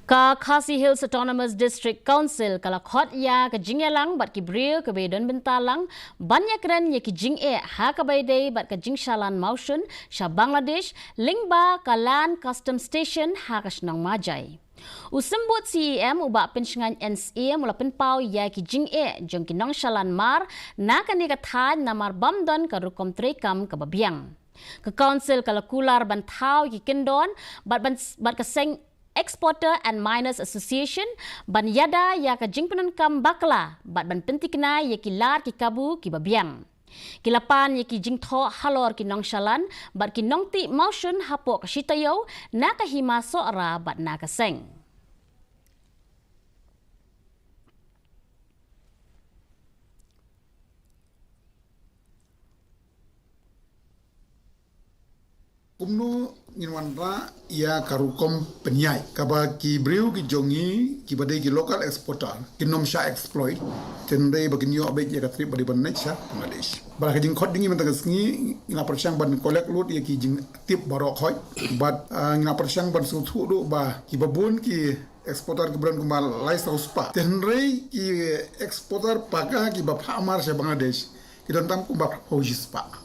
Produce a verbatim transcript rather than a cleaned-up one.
Ka Khasi Hills Autonomous District Council ka la khot ïa ka jingïalang bad ki briew kiba ïadon bynta lang ban ïakren ïa ki jingeh ha kaba ïadei bad ka jingshalan mawshun sha Bangladesh lyngba ka Land Customs Station ha ka shnong Majai. U Symbud C E M u Bah Pynshngain N Syiem u la pynpaw ïa ki jingeh jong ki nongshalan mar na kane ka thaiñ namar bym don ka rukom treikam kaba biang. Ka Council ka la kular ban thaw ïa ki kyndon bad ban, bad ka seng Exporter and Miners Association ban ïada ïa ka jingpyndonkam bakla bad ban pynthikna ïa ki lad ki kabu kiba biang. Ki la pan ïa ki jingthoh halor ki nongshalan bad ki nongtih mawshun hapoh ka shi taïew na ka hima Sohra bad na ka seng. Kumno ngin wanrah ïa ka rukom pynïaid kaba ki briew ki jong ngi kiba dei ki local exporter kin ym shah exploit, hynrei ba kin ïoh beit ïa ka trip ba dei ban leit sha Bangladesh. Bad ha ka jingkhot jong ngi mynta ka sngi ngi la pyrshang ban collect lut ïa ki jingtip baroh khoit. Bad, ah, ngi la pyrshang ban sngewthuh duh ba kiba bun ki exporter kiba don kumba lai saw spah, hynrei ki exporter paka kiba phah mar sha Bangladesh ki don tam kumba phra phew shi spah.